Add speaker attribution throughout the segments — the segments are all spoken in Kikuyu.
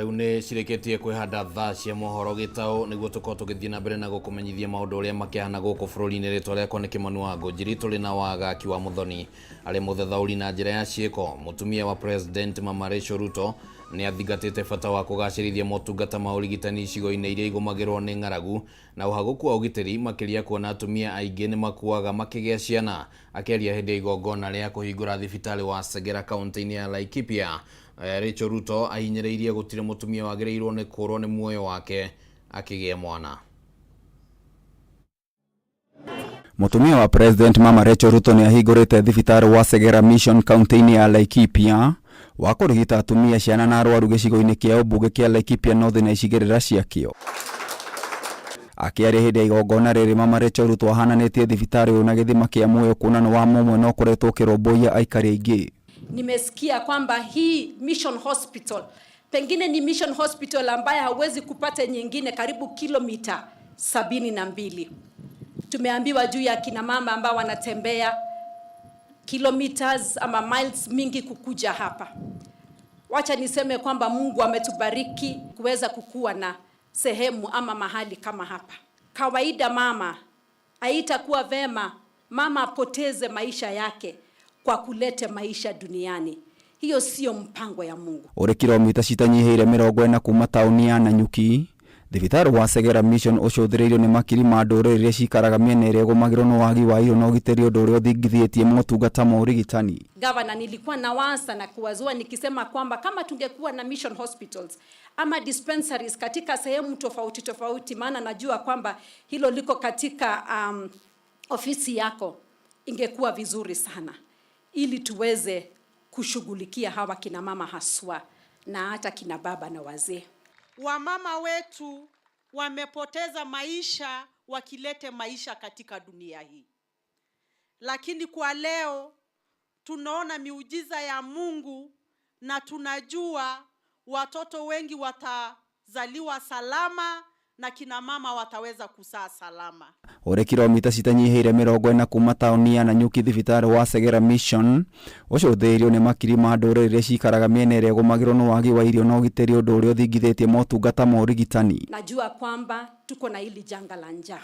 Speaker 1: Rĩu nĩ cirĩkĩtie kwĩhanda thaa cia mohoro gĩtaũ nĩguo tũkorwo tũgĩthiĩ na mbere na gũkũmenyithia maũndũ ũrĩa makĩhana gũkũ bũrũri-inĩ. Rĩtwa rĩakwa nĩ Kĩmanu wa Ngũnjiri. Tũrĩ na Wagaki wa Mũthoni arĩ mũthathaũri na njĩra ya ciĩko. Mũtumia wa President Mama Rachel Ruto nĩ athingatĩte bata wa kũgacĩrithia motungata ma ũrigitani icigo-inĩ iria igũmagĩrwo nĩ ng'aragu na ũhagũku wa ũgitĩri, makĩria kuona atumia aingĩ nĩ makuaga makĩgĩa ciana. Akĩaria hĩndĩ ya igongona rĩa kũhingũra thibitarĩ wa Segera kaunti-inĩ ya Laikipia, Rachel Ruto ahinyĩrĩirie gũtirĩ mũtumia wagĩrĩirwo nĩ kũrwo nĩ muoyo wake akĩgĩa mwana.
Speaker 2: Mũtumia wa President Mama Rachel Ruto nĩ ahingũrĩte thibitarĩ wa Segera Mission kaunti-inĩ ya Laikipia wa kũrigita atumia, ciana na arwaru gĩcigo-inĩ kĩa ũmbunge kĩa Laikipia North na icigĩrĩra ciakĩo. Akĩaria hĩndĩ ya igongona rĩrĩ, Mama Rachel Ruto ahananĩtie thibitarĩ ũyũ na gĩthima kĩa muoyo, kuona nĩ wa mũmwe na ũkoretwo ũkĩrũmbũiya aikari aingĩ.
Speaker 3: Nimesikia kwamba hii Mission Hospital pengine ni Mission Hospital ambaye hauwezi kupata nyingine karibu kilomita 72. Tumeambiwa juu ya kina mama ambao wanatembea kilometers ama miles mingi kukuja hapa. Wacha niseme kwamba Mungu ametubariki kuweza kukua na sehemu ama mahali kama hapa. Kawaida mama, haitakuwa vema mama apoteze maisha yake kwa kulete maisha duniani. Hiyo sio mpango ya Mungu.
Speaker 2: Ũrĩ kilomita citanyihĩire 40 kuma taũni ya Nanyuki, thibitarĩ wa Segera Mission ũcũthĩrĩirio nĩ makiri ma ndũrĩrĩ iria cikaraga mĩena ĩrĩa ĩgũmagĩrwo nĩ wagi wa irio na ũgitĩri, ũndũ ũrĩa ũthingithĩtie motungata ma ũrigitani.
Speaker 3: Gavana, nilikuwa nawaza na kuwazua nikisema kwamba kama tungekuwa na mission hospitals ama dispensaries katika sehemu tofauti tofauti, maana najua kwamba hilo liko katika ofisi yako, ingekuwa vizuri sana ili tuweze kushughulikia hawa kina mama haswa na hata kina baba na wazee.
Speaker 4: Wamama wetu wamepoteza maisha wakilete maisha katika dunia hii, lakini kwa leo tunaona miujiza ya Mungu na tunajua watoto wengi watazaliwa salama na kina mama wataweza kuzaa salama.
Speaker 2: Ũrĩ kilomita citanyihĩire 40 kuma taũni ya Nanyuki, thibitarĩ wa Segera Mission ũcũthĩrĩirio nĩ makiri ma ndũrĩrĩ iria cikaraga mĩena ĩrĩa ĩgũmagĩrwo nĩ wagi wa irio na ũgitĩri, ũndũ ũrĩa ũthingithĩtie motungata ma ũrigitani.
Speaker 3: Najua kwamba tuko na hili janga la njaa,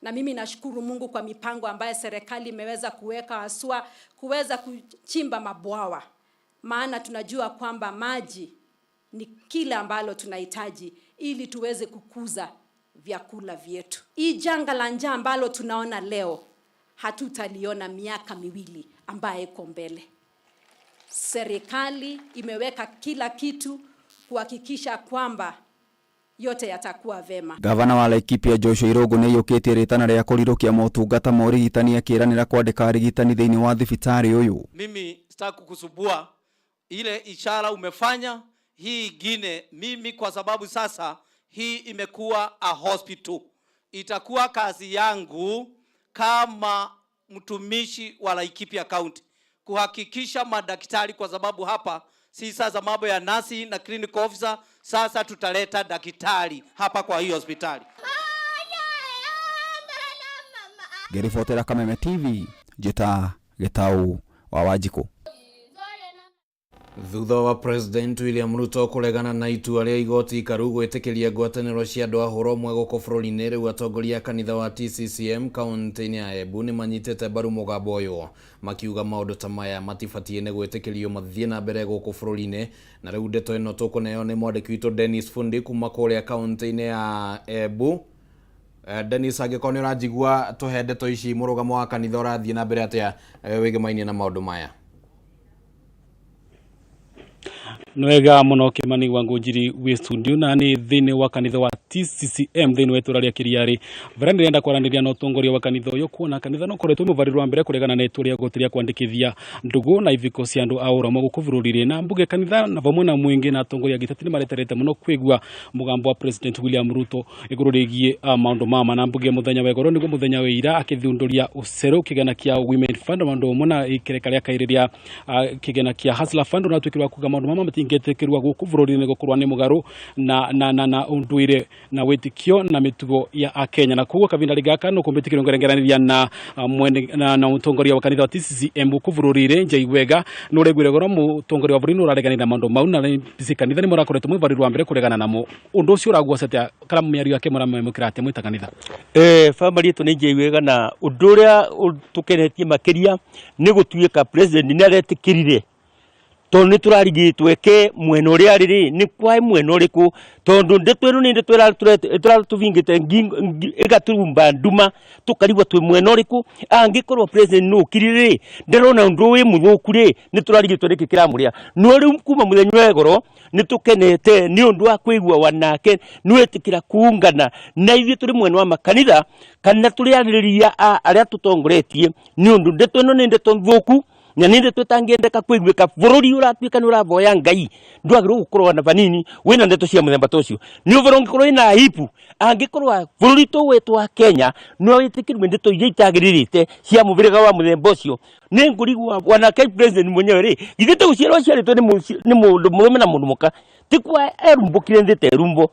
Speaker 3: na mimi nashukuru Mungu kwa mipango ambayo serikali imeweza kuweka, haswa kuweza kuchimba mabwawa, maana tunajua kwamba maji ni kile ambalo tunahitaji ili tuweze kukuza vyakula vyetu. Hii janga la njaa ambalo tunaona leo hatutaliona miaka 2 ambayo iko mbele. Serikali imeweka kila kitu kuhakikisha kwamba yote yatakuwa vema.
Speaker 2: Gavana wa Laikipia Joshua Irungu nĩ aiyũkĩtie rĩtana rĩa kũrirũkia motungata ma ũrigitani, akĩranĩra kwandĩka arigitani thĩinĩ wa thibitarĩ ũyũ.
Speaker 5: Mimi sitaki kukusumbua, ile ishara umefanya hii ingine, mimi kwa sababu sasa hii imekuwa a hospital, itakuwa kazi yangu kama mtumishi wa Laikipia County kuhakikisha madaktari, kwa sababu hapa si sasa mambo ya nasi na clinical officer, sasa tutaleta daktari hapa kwa hii hospitali.
Speaker 2: Ngĩribotera Kameme TV, njĩta Gĩtaũ wa Wanjikũ.
Speaker 1: Thutha wa President William Ruto kũregana na itua rĩa igoti ikaru gwĩtĩkĩria ngwatanĩro cia andũ a hũra ũmwe gũkũ bũrũri-inĩ, rĩu atongoria a kanitha wa TCCM kaunti-inĩ ya Embu nĩ manyitĩte mbaru mũgambo ũyũ, makiuga maũndũ ta maya matibatiĩ nĩ gwĩtĩkĩrio mathiĩ na mbere gũkũ bũrũri-inĩ. Na rĩu ndeto ĩno tũkũneo nĩ mwandĩki witũ Dennis Fundi kuma kũrĩa kaunti-inĩ ya Embu. Dennis, angĩkorwo nĩ ũranjigua, tũhe ndeto ici, mũrũgamo wa kanitha ũrathiĩ na mbere atĩa wĩgemaine na maũndũ maya?
Speaker 6: Nĩ wega mũno Kĩmani wa Ngũnjiri wĩ studio, na nĩ thĩinĩ wa kanitha wa TCCM thĩinĩ wa itũra rĩa Kiriarĩ, varia ndĩrenda kwaranĩria na ũtongoria wa kanitha ũyũ, kuona kanitha no ũkoretwo wĩ mũbarĩro wa mbere kũregana na itua rĩa goti rĩa kwandĩkithia ndũgũ na iviko cia andũ a ũrũmwe gũkũ bũrũri-inĩ. Na mbuge kanitha na vamwe na mũingĩ na atongoria a gĩteti nĩ mareterete mũno kwĩgua mũgambo wa President William Ruto igũrũ rĩgiĩ maũndũ mama. Na mbuge mũthenya wa igũrũ nĩguo mũthenya wa ira akĩthundũria ũcerũ kĩgana kĩa Women Fund, maũndũ ũmwe na ikereka rĩa kairĩ rĩa kĩgana kĩa Hustler Fund, na tuĩkĩrwa kuga maũndũ mama matingĩ ingetikirwa guku bururi-ini gukorwa ni mugaru na na na na unduire na witikio na mitugo ya akenya. Na koguo kavinda gaka no kumbitikirwo ngerengeraniria na mwene na mutongoria wa kanitha wa TCCM guku bururi-ini Njaigwega nuregwire goro mutongoria wa bururi nuraregana na maundu mau na bisi kanitha ni murakoretwo mwi bari rwa mbere kuregana namo. Undu ucio uraguocetea kana miario yake muramwimukira atia mwita kanitha?
Speaker 7: Family yetu ni Njaigwega na undu uria tukenetie makiria ni gutuika president ni aretikirire tondu ni turarigitwo eke mwena uria ari ri ni kwae mwena uriku tondu ndeto ino ni ndeto iratuvingite igaturumba nduma tukarigwa twi mwena uriku. Angikorwo president no ukirire ri ndirona undu wi muthuku ri ni turarigitwo niki kiramuria. No riu kuma muthenya wa igoro ni tukenete ni undu wa kwigua wanake ni wetikira kuungana na ithuĩ turi mwena wa makanitha kana turi arĩrĩria a aria tutongoretie ni undu ndeto ino ni ndeto nthuku na nä ndeto ĩtangĩendeka kũiguĩka. Bũrũri ũratuĩka nĩ ũravoya Ngai ndwagĩrĩirwo gũkorwo na vanini wĩna ndeto cia mũthemba ta ũcio. Nĩ ũboro ũngĩkorwo wĩna aibu angĩkorwo bũrũri tũ wetũ wa Kenya no wĩtĩkĩrwe ndeto iria itagĩrĩrĩte cia mũbĩrĩga wa mũthemba ũcio. Nĩ ngũrigwo wanake president mwenyewe rĩ githĩ tĩ gũciarwo aciarĩtwo nĩ mũndũ mũrũme na mũndũ mũka ti kwa erumbũkire nthĩ ta erumbo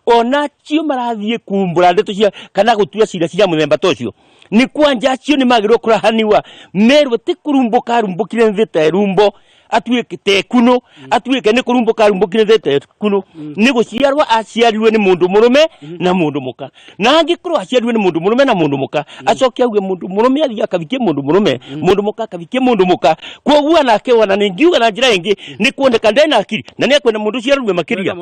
Speaker 7: ona acio marathiĩ kumbũra ndeto cia kana gũtua cira cia mũthemba ta ũcio nĩ kwanja acio nĩ magĩrĩirwo kũrahaniwa merwo ti kũrumbũka arumbũkire nthĩ ta erumbo atuĩke ta ekuno atuĩke nĩ kũrumbũka arumbũkire nthĩ ta ekuno nĩ gũciarwo aciarirwe nĩ mũndũ mũrũme na mũndũ mũka. Na angĩkorwo aciarirwe nĩ mũndũ mũrũme na mũndũ mũka acoke auge mũndũ mũrũme athiĩ akavikie mũndũ mũrũme mũndũ mũka akavikie mũndũ mũka. Koguo anake ona nĩngiuga na njĩra ĩngĩ nĩ kuoneka ndarĩ na akiri na nĩ akwenda mũndũ ũciarirwe makĩria.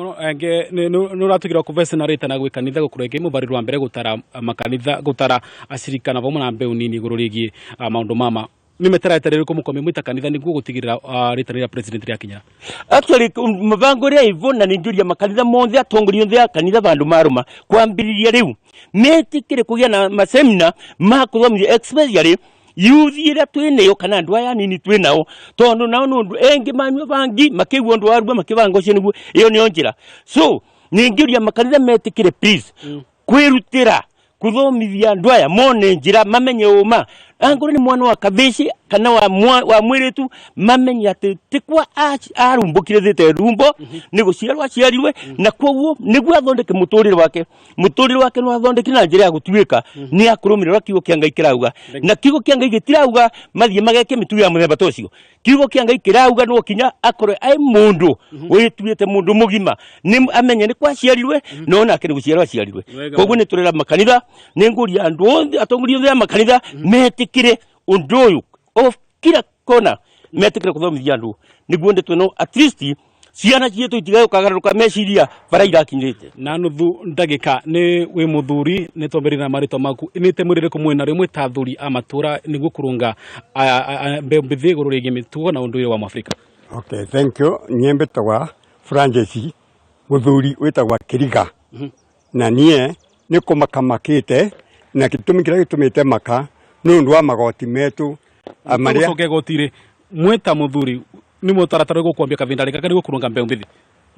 Speaker 6: Nĩ ũratũgira kũvesa na rĩta na gwĩ kanitha gũkorwo ĩngĩ mũbari rwa mbere gũtara makanitha gũtara acirika na vamwe na mbeũ nini igũrũ rĩgiĩ maũndũ mama nĩ mĩtaratara ĩrĩkũ mũkomie mwĩta kanitha nĩguo gũtigĩrĩra rĩtana rĩa president rĩakinya?
Speaker 7: Actually mũbango ũrĩa ivo na nĩnjũria makanitha mothe atongoria othe a kanitha vandũ marũma kwambĩrĩria rĩu metĩkĩre kũgĩa na masemina ma kũthomithia especially youth ĩrĩa twĩ nayo kana andũ aya anini twĩ nao tondũ nao nĩ ũndũ engĩ manyua bangi makĩigua ũndũ warua makĩbanga ũcio nĩguo ĩyo nĩyo njĩra. So nĩngĩũria makanitha metĩkĩre please kwĩrutĩra kuthomithia andu aya mone njira mamenye uma angorwo ni mwana wa kabici kana wa mwiritu mamenye ati ti kwa arumbukire thite rumbo ni guciarwo aciarirwe na koguo niguo athondeke muturire wake. Muturire wake no athondeke na njira ya gutuika ni akurumirira kiugo kia Ngai kirauga na kiugo kia Ngai gitirauga mathie mageke mitugo ya muthemba ta ucio. Kiugo kia Ngai kirauga no kinya akorwe ai mundu wituite mundu mugima ni amenye ni kwa aciarirwe no nake ni guciarwo aciarirwe. Koguo ni turera makanitha ni nguria andu othe atongoria othe a makanitha metikire undu uyu o kila kona metikire kuthomithia andu niguo ndeto ino at least ciana cietu itigaũkagaruka meciria bara irakinyĩte.
Speaker 6: Na nuthu ndagĩka nĩ wĩ mũthuri nĩ twambĩrĩria na marĩtwa maku nĩ itemi rĩrĩkũ mwĩna rĩo mwĩ ta athuri a matũra nĩguo kũrũnga mbeũ njĩthĩ igũrũ rĩgiĩ mĩtugo na ũndũire wa Mũafrika?
Speaker 8: Okay, thank you. Niĩ mbĩtagwa Francis mũthuri wĩtagwa Kĩriga na niĩ nĩ kũmaka makĩte na gĩtũmi kĩrĩa gĩtũmĩte maka nĩ ũndũ wa magoti metu
Speaker 6: marĩa Tũgũcoka igoti-rĩ mwĩ ta mũthuri nĩ mũtaratara ũgũkwambia kavinda rĩka nĩguo kũrũnga mbeũ njĩthĩ?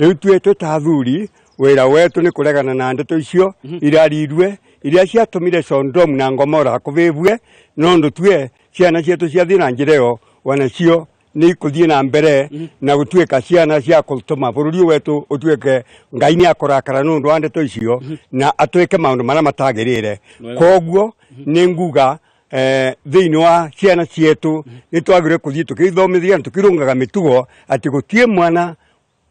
Speaker 8: Rĩu tuĩ twĩ ta athuri wĩra wetu nĩ kũregana na ndeto icio irarirwe iria ciatũmire Sodom na Gomora kũvĩvue no ũndũ tuĩ ciana cietu ciathiĩ na njĩra ĩyo wanacio nĩ ikũthiĩ na mbere na gũtuĩka ciana cia gũtũma bũrũri ũyũ wetu ũtuĩke Ngai nĩ akũrakara nĩ ũndũ wa ndeto icio na atwĩke maũndũ marĩa matagĩrĩire. Koguo nĩ nguga thĩinĩ wa ciana cietu nĩ twagĩrĩire kũthiĩ tũkĩthomithia na tũkĩrũngaga mĩtugo atĩ gũtirĩ mwana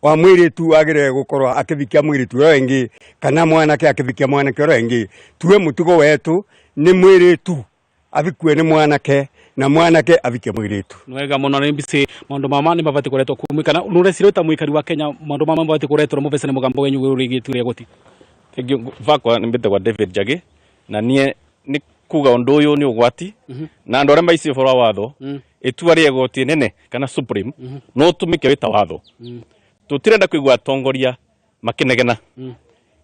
Speaker 8: wa mwĩrĩtu wagĩrĩire gũkorwo akĩvikia mwĩrĩtu ũrĩa ũngĩ kana mwanake akĩvikia mwanake ũrĩa ũngĩ. Tuwe mũtugo wetu nĩ mwĩrĩtu avikue nĩ mwanake na mwanake avikie mwĩrĩtu.
Speaker 6: Wega mũno nĩ mbici maũndũ mama nĩ mabatiĩ kũretwo kumĩ kana nũrecirĩ ta mũikari wa Kenya maũndũ mama mabatiĩ kũretwo mũvece nĩ mũgambo wenyu igũrũ rĩgiĩ itua rĩa igoti?
Speaker 9: Thank you. Vakwa mbĩtagwa David Njagi na niĩ nĩ kuga ũndũ ũyũ nĩ ũgwati na andũ arĩa maici ũhoro wa watho itua rĩa igoti nene kana supreme no ũtũmĩke wĩ ta watho. Tũtirenda kũigua atongoria makĩnegena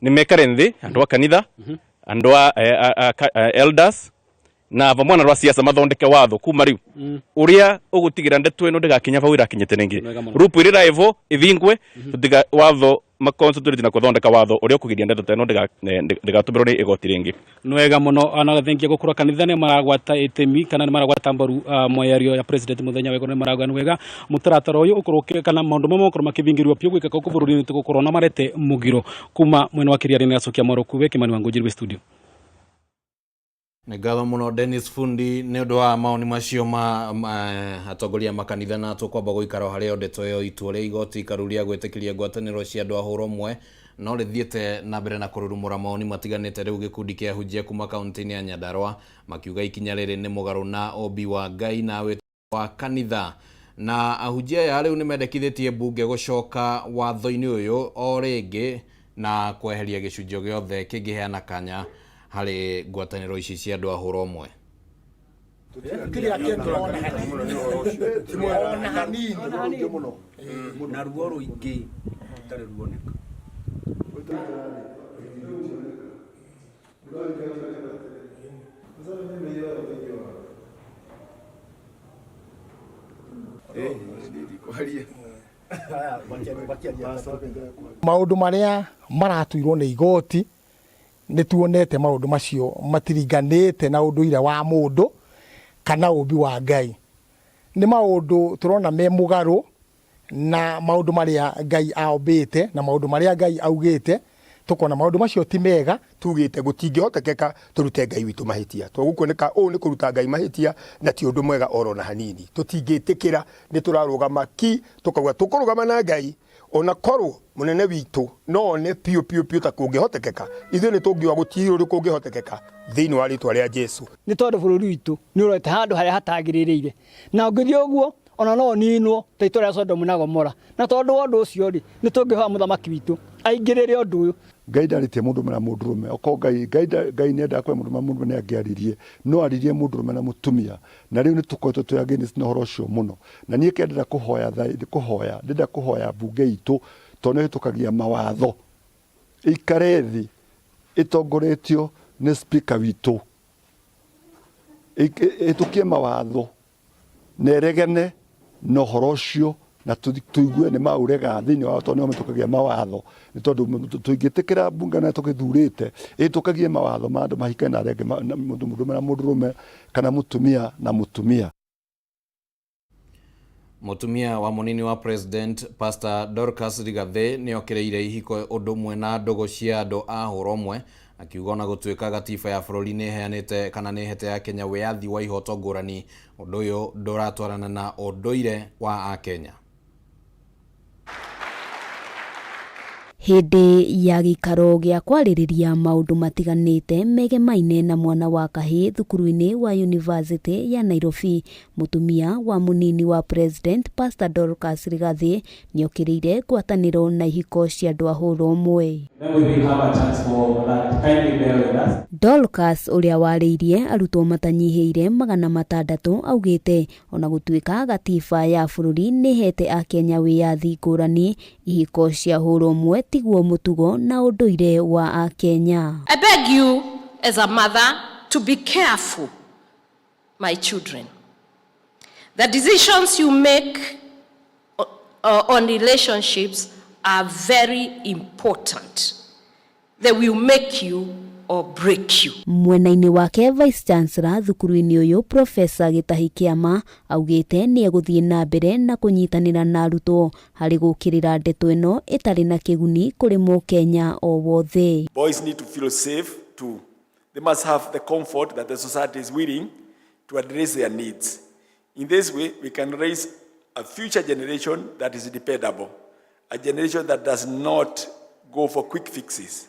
Speaker 9: nĩ mekare nthĩ andũ a kanitha andũ a elders Na vamwe na rwa siasa mathondeke watho kuma riu uria ugutigira ndeto ino ndigakinya vau irakinyite ringi.
Speaker 6: Wega muno.
Speaker 9: Rupu iri raivo ithingwe tutiga watho maconcentrate na kuthondeka watho uria ukugiria ndeto ta ino ndigatumirwo ni igoti ringi.
Speaker 6: Nwega muno na thengia gukorwo kanitha ni maragwata itemi kana ni maragwata mbaru mwario ya president muthenya wego ni marauga ni wega mutaratara uyu ukorwo kana maundu mamwe makorwo makithingirwo piu gwika guku bururi-ini tugukorwo na marete mugiro kuma mwena wa Kiriari ni acokia mwaro kuwe Kimani wa Ngũnjiri wi studio.
Speaker 1: Nĩ ngatho mũno Dennis Fundi nĩ ũndũ wa maoni macio ma atongoria a makanitha na tũkwamba gũikara o harĩa ndeto ĩyo itua rĩa igoti ikaru rĩa gwĩtĩkĩria ngwatanĩro cia andũ a hũra ũmwe no rĩthiĩte na mbere na kũrurumũra maoni matiganĩte rĩu gĩkundi kĩa ahunjia kuma kaunti-inĩ ya Nyandarua makiuga ikinya rĩrĩ nĩ mũgarũ na ũmbi wa Ngai na wĩtĩkio wa kanitha na ahunjia aya rĩu nĩ mendekithĩtie mbunge gũcoka watho-inĩ ũyũ o rĩngĩ na kweheria gĩcunjĩ gĩothe kĩngĩheana kanya harĩ ngwatanĩro ici cia andũ a hũra ũmwe.
Speaker 10: Na ruo rũingĩ rũtarĩ ruoneka.
Speaker 11: Maũndũ marĩa maratuirwo nĩ igoti nĩ tuonete maũndũ macio matiringanĩte na ũndũire wa mũndũ kana ũmbi wa Ngai. Nĩ maũndũ tũrona me mũgarũ na maũndũ marĩa Ngai aombĩte na maũndũ marĩa Ngai augĩte, tũkona maũndũ macio ti mega.
Speaker 8: Tugĩte gũtingĩhotekeka tũrute Ngai witũ mahĩtia, to gũkuoneka ũũ nĩ kũruta Ngai mahĩtia na ti ũndũ mwega oro na hanini. Tũtingĩtĩkĩra, nĩ tũrarũgama ki tũkauga tũkũrũgama na Ngai ona korwo mũnene witũ no one piũ piũ piũ ta kũngĩhotekeka, ithuĩ nĩ tũngiuga gũtirĩ ũndũ kũngĩhotekeka thĩinĩ wa rĩtwa rĩa Jesu.
Speaker 12: Nĩ tondũ bũrũri witũ nĩ ũrorete handũ harĩa hatagĩrĩrĩire, na ũngĩthiĩ ũguo ona no ũninwo ta itũra rĩa Sodomu na Gomora. Na tondũ wa ũndũ ũcio rĩ, nĩ tũngĩhoya mũthamaki witũ aingĩrĩre ũndũ ũyũ.
Speaker 13: Ngai ndarĩtie mũndũrũme na mũndũrũme okorwo Ngai Ngai Ngai nĩendaga kwaria mũndũrũme na mũndũrũme nĩangĩaririe no aririe mũndũrũme na mũtumia na rĩu nĩtũkoretwo twĩ against na ũhoro ũcio mũno na niĩ kĩrĩa ndĩrenda kũhoya kũhoya ndĩrenda kũhoya mbunge itũ tondũ nĩyo ĩhĩtũkagia mawatho ĩikare thĩ ĩtongoretio nĩ speaker witũ ĩhĩtũkie mawatho na ĩregane na ũhoro ũcio na tũigue nĩ maũrega thĩinĩ wao tondũ nĩo mahĩtũkagia mawatho nĩ tondũ tũingĩtĩkĩra mbunge na tũgĩthurĩte ĩhĩtũkagie mawatho ma andũ mahikane na arĩa angĩ mũndũrũme na mũndũrũme kana mũtumia na mũtumia.
Speaker 1: Mũtumia wa mũnini wa president Pastor Dorcas Rigathi nĩ okĩrĩire ihiko ũndũ ũmwe na ndũgũ cia andũ a hũra ũmwe akiuga ona gũtuĩka gatiba ya bũrũri nĩ ĩheanĩte kana nĩ ĩhete ya Kenya wĩyathi wa ihoto ngũrani ũndũ ũyũ ndũratwarana na ũndũire wa akenya.
Speaker 14: Hĩndĩ ya gĩikaro gĩa kwarĩrĩria maũndũ matiganĩte megemaine na mwana wa kahĩĩ thukuru-inĩ wa University ya Nairobi, mũtumia wa mũnini wa president Pastor Dorcas Rigathi nĩokĩrĩire ngwatanĩro na ihiko cia andũ a hũra ũmwe. Dorcas ũrĩa warĩirie arutwo matanyihĩire 600 augĩte ona gũtuĩka gatiba ya bũrũri nĩhete akenya wĩyathi ngũrani, ihiko cia hũra ũmwe tiguo mũtugo na ũndũire wa akenya.
Speaker 3: I beg you as a mother to be careful, my children. The decisions you make on relationships are very important. They will make you or break you.
Speaker 14: Mwena-inĩ wake Vice Chancellor thukuru-inĩ ũyũ Professor Gĩtahi Kĩama augĩte nĩ egũthiĩ na mbere na kũnyitanĩra na arutwo harĩ gũkĩrĩra ndeto ĩno ĩtarĩ na kĩguni kũrĩ mũkenya o wothe.
Speaker 15: Boys need to feel safe too. They must have the comfort that the society is willing to address their needs. In this way, we can raise a future generation that is dependable, a generation that does not go for quick fixes,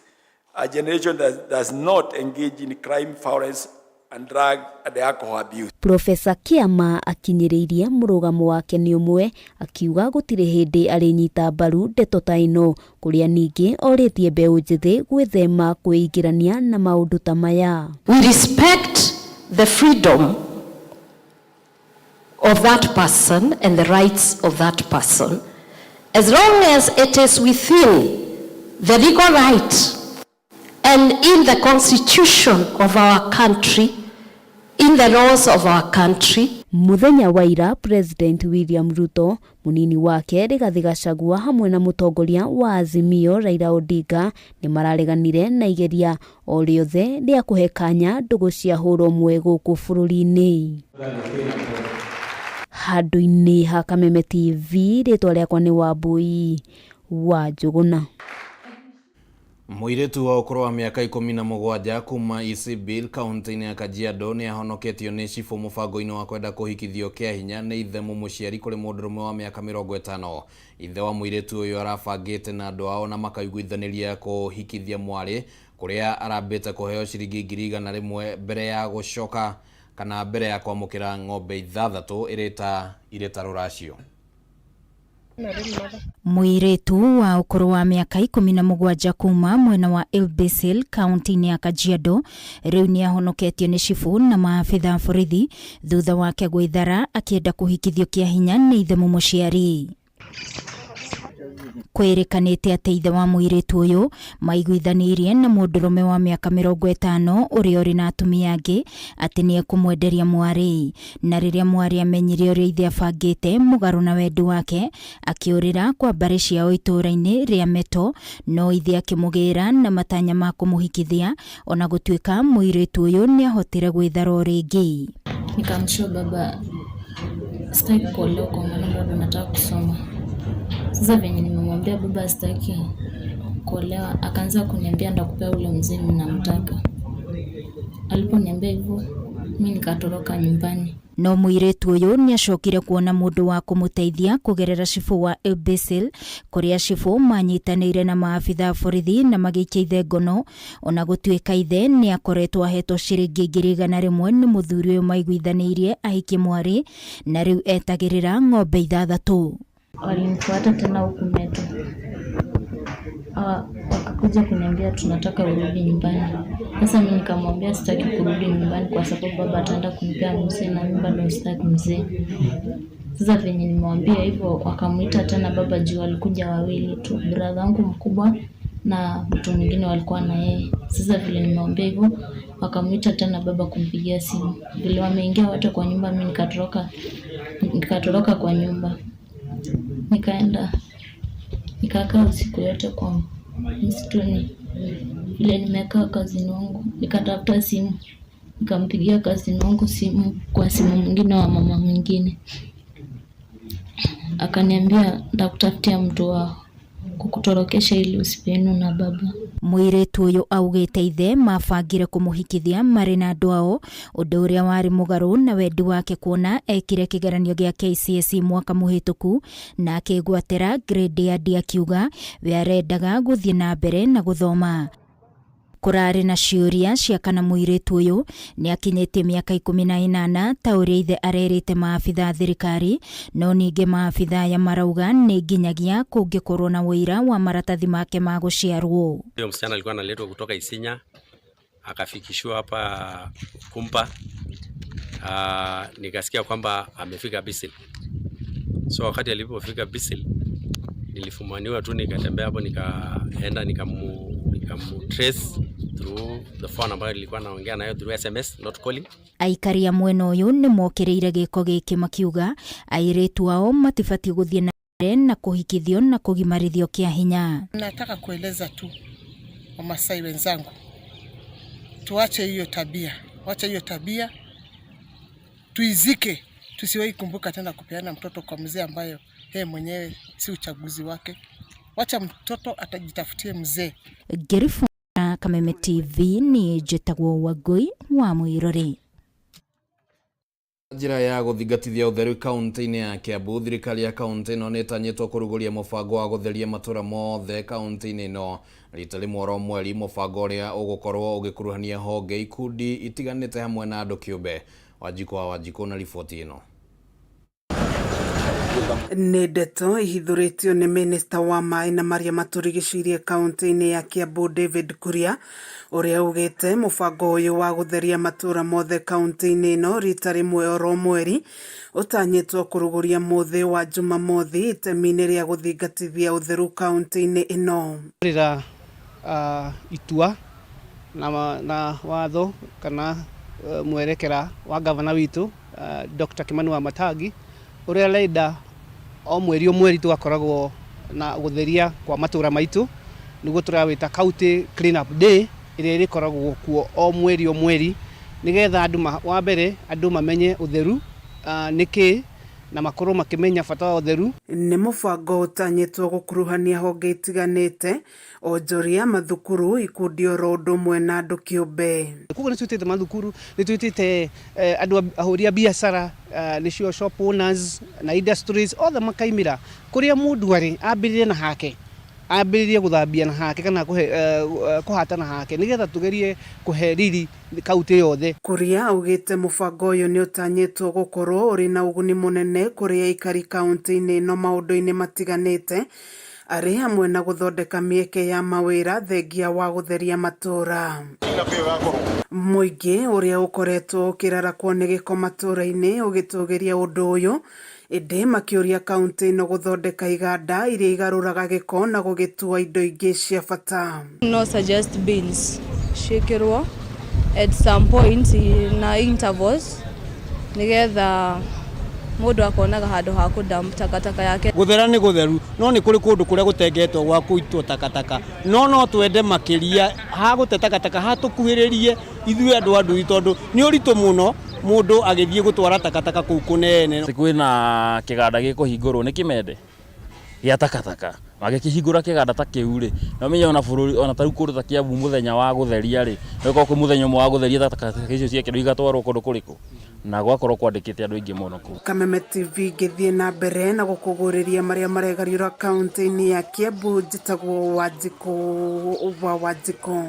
Speaker 15: a generation that does not engage in crime, violence, and drug and alcohol abuse.
Speaker 14: Professor Kĩama akinyĩrĩirie mũrũgamo wake nĩ ũmwe akiuga gũtirĩ hĩndĩ arĩnyita mbaru ndeto ta ĩno kũrĩa ningĩ orĩtie mbeũ njĩthĩ gwĩthema kwĩingĩrania na maũndũ ta maya.
Speaker 3: We respect the freedom of that person and the rights of that person as long as it is within the legal right and in the constitution of our country. In the laws of our country.
Speaker 14: Mũthenya wa ira President William Ruto, mũnini wake Rigathi Gachagua hamwe na mũtongoria wa Azimio Raila Odinga nĩ marareganire na igeria o rĩothe rĩa kũhe kanya ndũgũ cia hũra ũmwe gũkũ bũrũri-inĩ. Handũ-inĩ ha Kameme TV, rĩtwa rĩakwa nĩ Wambui wa Njũgũna.
Speaker 1: Mũirĩtu wa ũkũrũ wa mĩaka 17 kuma Isibil kaunti-inĩ ya Kajiado nĩ ahonoketio nĩ cibũ mũbango-inĩ wa kwenda kũhikithio kĩa hinya nĩ ithe mũmũciari kũrĩ mũndũrũme wa mĩaka 50. Ithe wa mũirĩtu ũyũ arabangĩte na andũ ao na makaiguithanĩria kũhikithia mwarĩ kũrĩa arambĩte kũheo ciringi 100,000 mbere ya gũcoka kana mbere ya kwamũkĩra ng'ombe 6 ĩrĩ ta rũracio.
Speaker 16: Mũirĩtu wa ũkũrũ wa mĩaka 17 kuma mwena wa Ilbisil kaunti-inĩ ya Kajiado rĩu nĩ ahonoketio nĩ cibũ na maabitha a borithi thutha wake gwĩthara akĩenda kũhikithio kĩa hinya nĩ ithe mũmũciari. Kwĩrĩkanĩte atĩ ithe wa mũirĩtu ũyũ maiguithanĩirie na mũndũrũme wa mĩaka 50 ũrĩa ũrĩ na atumia angĩ atĩ nĩ ekũmwenderia mwarĩ, na rĩrĩa mwarĩ amenyire ũrĩa ithe abangĩte mũgarũ na wendi wake akĩũrĩra kwa mbarĩ ciao itũũra-inĩ rĩa Meto, no ithe akĩmũgĩra na matanya ma kũmũhikithia ona gũtuĩka mũirĩtu ũyũ nĩ ahotire gwĩthara o rĩngĩ.
Speaker 17: Nikamshow baba, sitaki kuolewa kwa maana bado nataka kusoma. Sasa venye nimemwambia baba sitaki kuolewa, akaanza kuniambia ndakupea ule mzee mimi namtaka. Aliponiambia hivyo, mimi nikatoroka nyumbani.
Speaker 16: No mũirĩtu ũyũ nĩ acokire kuona mũndũ wa kũmũteithia kũgerera cibũ wa Ilbisil kũrĩa cibũ manyitanĩire na maabitha a borithi na magĩikia ithe ngono ona gũtuĩka ithe nĩ akoretwo ahetwo ciringi 100,000 nĩ mũthuri ũyũ maiguithanĩirie ahikie mwarĩ na rĩu etagĩrĩra ng'ombe 6.
Speaker 17: Walinifuata tena huku Meto. Wakakuja kuniambia tunataka urudi nyumbani. Sasa mimi nikamwambia sitaki kurudi nyumbani kwa sababu baba ataenda kunipea mzee na mimi bado sitaki mzee. Sasa venye nimewambia hivyo wakamuita tena baba juu walikuja wawili tu, brother wangu mkubwa na mtu mwingine walikuwa na yeye. Sasa vile nimewambia hivyo wakamuita tena baba kumpigia simu. Vile wameingia wote kwa nyumba, mimi nikatoroka kwa nyumba. Nikaenda nikakaa usiku yote kwa msituni. Vile nimekaa kazini wangu nikatafuta simu, nikampigia kazini wangu simu kwa simu mwingine wa mama mwingine, akaniambia nitakutafutia mtu wa kukutorokesha ili usipeanwe na baba.
Speaker 16: Mũirĩtu ũyũ augĩte ithe mabangire kũmũhikithia marĩ na andũ ao, ũndũ ũrĩa warĩ mũgarũ na wendi wake kuona ekire kĩgeranio gĩa KCSE mwaka mũhĩtũku na akĩgwatĩra grade ya D akiuga we arendaga gũthiĩ na mbere na gũthoma. Kũrarĩ na ciũria cia kana mũirĩtu ũyũ nĩ akinyĩtie mĩaka 18 ta ũrĩa ithe arerĩte maabitha a thirikari, no ningĩ maabitha aya marauga nĩ nginyagia kũngĩkorwo na ũira wa maratathi make ma gũciarwo.
Speaker 18: Huyo msichana alikuwa analetwa kutoka Isinya akafikishwa hapa Kumpa. Nikasikia kwamba amefika Bisil. So wakati alipofika Bisil nilifumaniwa tu, nikatembea hapo, nikaenda nikamu trace through the phone ambayo nilikuwa naongea nayo through SMS, not calling.
Speaker 16: Aikari a mwena ũyũ nĩ mokĩrĩire gĩko gĩkĩ makiuga airĩtu ao matibatiĩ gũthiĩ na mbere na kũhikithio na kũgimarithio kĩa hinya.
Speaker 19: Nataka kueleza tu Wamasai wenzangu, tuache hiyo tabia, wache hiyo tabia, tuizike, tusiwahi kumbuka tena kupeana mtoto kwa mzee ambayo yeye mwenyewe si uchaguzi wake. Wacha mtoto atajitafutie mzee.
Speaker 16: Ngĩribota Kameme TV niĩ njĩtagwo Wangũi wa Mũirũrĩ.
Speaker 1: Njĩra ya gũthingatithia ũtheru kaunti-inĩ ya Kiambu, thirikari ya kaunti ĩno nĩ ĩtanyĩtwo kũrugũria mũbango wa gũtheria matũra mothe kaunti-inĩ ĩno rita rĩmwe oro mweri, mũbango ũrĩa ũgũkorwo ũgĩkuruhania honge, ikundi itiganĩte hamwe na andũ kĩũmbe. Wanjikũ wa Wanjikũ na riboti ĩno.
Speaker 20: Nĩ ndeto ihithũrĩtio nĩ minista wa maĩ na marĩa matũrigicĩirie kaunti-inĩ ya Kiambu David Kuria ũrĩa ugĩte mũbango ũyũ wa gũtheria matũra mothe kaunti-inĩ ĩno rita rĩmwe oro mweri ũtanyĩtwo kũrugũria mũthĩ wa Jumamothi itemi-inĩ rĩa gũthingatithia ũtheru kaunti-inĩ ĩno.
Speaker 21: Rĩra itua na watho kana mwerekera wa gavana witũ Dr. Kimani Wamatangi ũrĩa arenda o mweri o mweri tũgakoragwo na gũtheria kwa matũra maitũ, nĩguo tũrawĩta County Clean Up Day ĩrĩa ĩrĩkoragwo kuo o mweri o mweri, nĩgetha andũ wa mbere andũ mamenye ũtheru nĩ kĩĩ na makorwo makĩmenya bata wa ũtheru.
Speaker 20: Nĩ mũbango ũtanyĩtwo gũkuruhania honge itiganĩte, onjoria, mathukuru, ikundi oro ũndũ ũmwe na andũ kĩũmbe.
Speaker 21: Koguo nĩ twĩtĩte mathukuru, nĩ twĩtĩte andũ ahũri a biacara, nĩcio shop owners na industries othe makaimĩra kũrĩa mũndũ arĩ ambĩrĩrie na hake, ambĩrĩrie gũthambia na hake kana kũhata na hake, nĩgetha tũgerie kũhe riri kaunti yothe.
Speaker 20: Kuria augĩte mũbango ũyũ nĩ ũtanyĩtwo gũkorwo ũrĩ na ũguni mũnene kũrĩ aikari kaunti-inĩ ĩno maũndũ-inĩ matiganĩte, arĩ hamwe na gũthondeka mĩeke ya mawĩra thengia wa gũtheria matũũra. Mũingĩ ũrĩa ũkoretwo ũkĩrarakwo nĩ gĩko matũũra-inĩ ũgĩtũgĩria ũndũ ũyũ, ĩndĩ makĩũria kaunti ĩno gũthondeka iganda iria igarũraga gĩko na gũgĩtua indo ingĩ cia bata.
Speaker 22: No suggest bins ciĩkĩrwo at some point na intervals nĩgetha mũndũ akonaga handũ ha kũ dump takataka yake.
Speaker 23: Gũthera nĩ gũtheru, no nĩ kũrĩ kũndũ kũrĩa gũtengetwo gwa kũitwo takataka, no twende makĩria ha gũte takataka hatũkuhĩrĩrie ithuĩ andũ a ndũthi, tondũ nĩ ũritũ mũno mũndũ agĩthiĩ gũtwara takataka kũu kũnene.
Speaker 24: Kwĩna kĩganda gĩkũhingũrwo nĩ kĩmende gĩa takataka, mangĩkĩhingũra kĩganda ta kĩu rĩ, no menye ona bũrũri ona ta rĩu kũndũ ta Kiambu mũthenya wa gũtheria rĩ, nĩ gũkorwo kwĩ mũthenya ũmwe wa gũtheria takataka icio ciekĩrwo igatwarwo kũndũ kũrĩkũ, na gwakorwo kwandĩkĩte andũ aingĩ mũno kũu.
Speaker 20: Kameme TV ngĩthiĩ na mbere na gũkũgũrĩria marĩa maregariũra kaunti-inĩ ya Kiambu, njĩtagwo Wanjikũ wa Wanjikũ.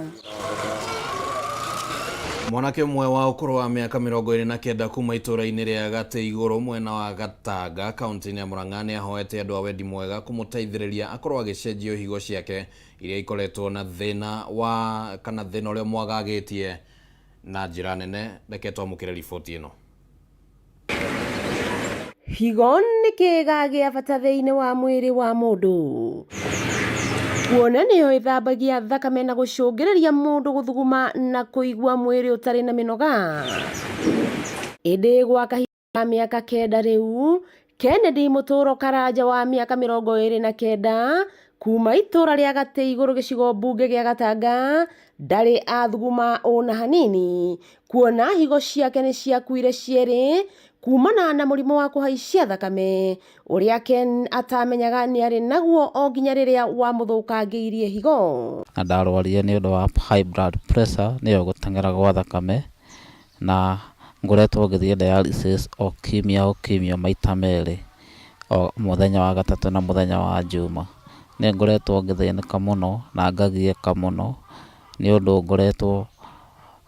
Speaker 1: Mwanake ũmwe wa ũkũrũ wa mĩaka 29 kuma itũũra-inĩ rĩa Gatĩ Igũrũ mwena wa Gatanga kaunti-inĩ ya Murang'a nĩ ahoete andũ a wendi mwega kũmũteithĩrĩria akorwo agĩcenjio higo ciake iria ikoretwo na thĩna wa kana thĩna ũrĩa mwagagĩtie na njĩra nene. Reke twamũkĩre riboti ĩno.
Speaker 25: Higo nĩ kĩĩga gĩa bata thĩinĩ wa mwĩrĩ wa mũndũ, kuona nĩyo ĩthambagia thakame na gũcũngĩrĩria mũndũ gũthuguma na kũigua mwĩrĩ ũtarĩ na mĩnoga. Ĩndĩ gwa kahinda ka mĩaka 9 rĩu, Kennedy Mũtũro Karanja wa mĩaka 29 kuma itũũra rĩa Gatĩ Igũrũ gĩcigo mbunge gĩa Gatanga ndarĩ athuguma ona hanini, kuona higo ciake nĩ ciakuire cierĩ kumana na mũrimũ wa kũhaicia thakame ũrĩa Ken atamenyaga nĩ arĩ naguo o nginya rĩrĩa wamũthũkangĩirie higo.
Speaker 26: Na ndarwarire nĩ ũndũ wa high blood pressure, nĩyo gũteng'era gwa thakame, na ngoretwo ngĩthiĩ dialysis o kiumia o kiumia maita merĩ, o mũthenya wa gatatũ na mũthenya wa njuma. Nĩ ngoretwo ngĩthĩnĩka mũno na ngagiĩka mũno nĩ ũndũ ngoretwo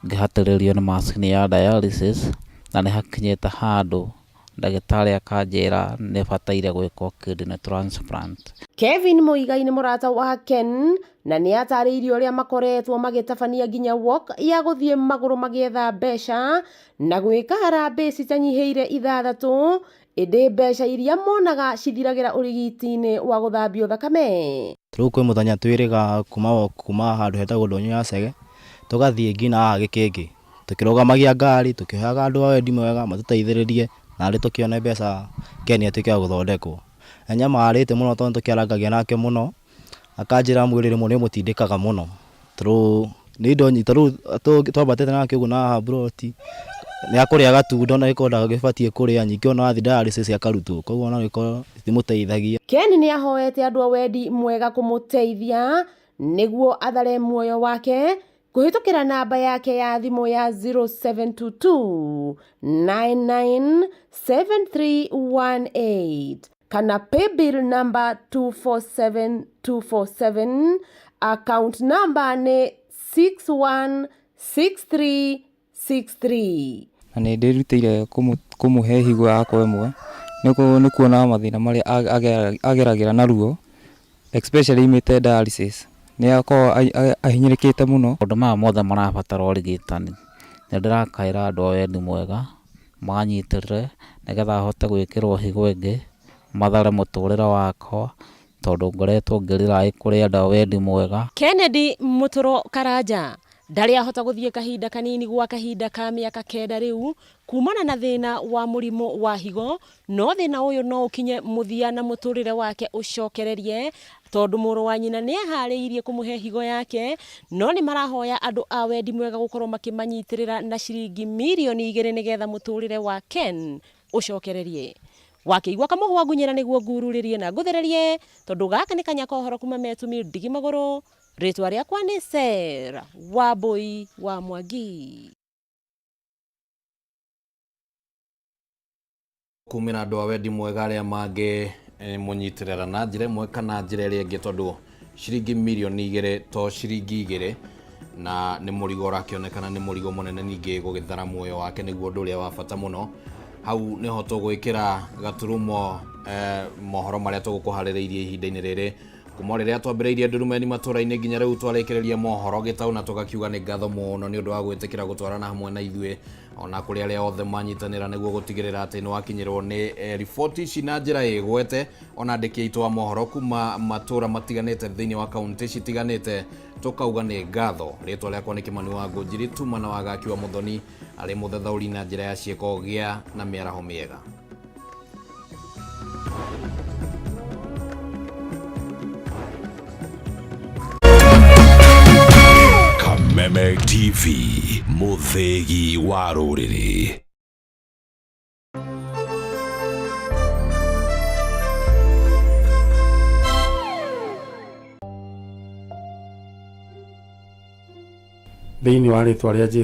Speaker 26: ngĩhatĩrĩrio nĩ macini ya dialysis, na nĩ hakinyĩte handũ ndagĩtarĩ akanjĩra nĩ bataire gwĩkwo kidney transplant.
Speaker 25: Kevin Muigai nĩ mũrata wa Ken na nĩ atarĩirie ũrĩa makoretwo magĩtabania nginya walk ya gũthiĩ magũrũ magĩetha mbeca na gwĩka harambee citanyihĩire 6, ĩndĩ mbeca iria monaga cithiragĩra ũrigiti-inĩ wa gũthambio thakame.
Speaker 27: Rĩu kwĩ mũthenya twĩrĩga kuma handũ hetagwo ndũnyũ ya Cege tũgathiĩ nginya haha Gĩkĩngĩ, tũkĩrũgamagia ngari tũkĩhoyaga andũ a wendi mwega matũteithĩrĩrie narĩ tũkĩone mbeca Ken atuĩke wa gũthondekwo. Na nĩamarĩte mũno tondũ tũkĩarangagia nake mũno, akanjĩra mwĩrĩ rĩmwe nĩũmũtindĩkaga mũno, tondũ nĩ indo nyingĩ, ta rĩu twambatĩte nake ũguo na haha mburoti, nĩakũrĩa gatunda ona gĩkorwo ndagĩbatiĩ kũrĩa, ningĩ ona wathiĩ dialysis akarutwo, koguo ona gĩkorwo itimũteithagia.
Speaker 25: Ken nĩ ahoete andũ a wendi mwega kũmũteithia nĩguo athare muoyo wake kũhĩtũkĩra namba yake ya thimũ ya 0722 997318 kana paybill number 247247, account number nĩ 616363.
Speaker 28: Na nĩ ndĩrutĩire kũmũhe higo yakwa ĩmwe nĩ kuona mathĩna marĩa ageragĩra na ruo, especially imĩte dialysis, nĩ akoragwo ahinyĩrĩkĩte mũno.
Speaker 26: Maũndũ maya mothe marabatara ũrigitani. Nĩ ndĩrakaĩra andũ a wendi mwega manyitĩrĩre nĩgetha hote gwĩkĩrwo higo ĩngĩ, mathare mũtũrĩre wakwa, tondũ ngoretwo ngĩrĩra kũrĩ andũ a wendi mwega.
Speaker 25: Kennedy Mũtũro Karanja, Ndarĩ ahota gũthiĩ kahinda kanini gwa kahinda ka mĩaka kenda rĩu kumana na thĩna wa mũrimũ wa higo, no thĩna ũyũ no ũkinye mũthia na mũtũrĩre wake ũcokererie tondũ mũrũ wa nyina nĩ eharĩirie kũmũhe higo yake, no nĩ marahoya andũ a wendi mwega gũkorwo makĩmanyitĩrĩra na ciringi mirioni igĩrĩ nĩgetha mũtũrĩre wa Ken ũcokererie. Wakĩigua kamũhwa ngunyĩra nĩguo ngururĩrie na ngũthererie tondũ gaka nĩ kanya ka ũhoro kuma Metumi ndigi magũrũ. Rĩtwa rĩakwa nĩ Sarah Wambui wa Mwangi.
Speaker 1: Kumĩra andũ a wendi mwega arĩa mangĩ mũnyitĩrĩra na njĩra ĩmwe kana njĩra ĩrĩa ĩngĩ tondũ ciringi mirioni igĩrĩ to ciringi igĩrĩ na nĩ mũrigo ũrakĩonekana nĩ mũrigo mũnene ningĩ gũgĩthara muoyo wake nĩguo ũndũ ũrĩa wa bata mũno. Hau nĩho tũgwĩkĩra gaturumo mohoro marĩa tũgũkũharĩrĩirie ihinda-inĩ rĩrĩ kuma rĩrĩa twambĩrĩirie ndurumeni matũra-inĩ nginya rĩu twarĩkĩrĩria mohoro gĩtaũ na tũgakiuga nĩ ngatho mũno nĩ ũndũ wa gwĩtĩkĩra gũtwarana hamwe na ithuĩ ona kũrĩ arĩa othe manyitanĩra nĩguo gũtigĩrĩra atĩ nĩ wakinyĩrwo nĩ riboti ici na njĩra ĩgwete ona andĩki aitũ a mohoro kuma matũra matiganĩte thĩinĩ wa kaunti citiganĩte tũkauga nĩ ngatho. Rĩtwa rĩakwa nĩ Kĩmani wa Ngũnjiri tuma na wagaki wa Mũthoni arĩ mũthathaũri na njĩra ya ciĩko gĩa na mĩaraho mĩega.
Speaker 2: Kameme TV, mũthĩgi wa rũrĩrĩ.
Speaker 4: Thĩinĩ wa rĩtwa rĩa Jesu.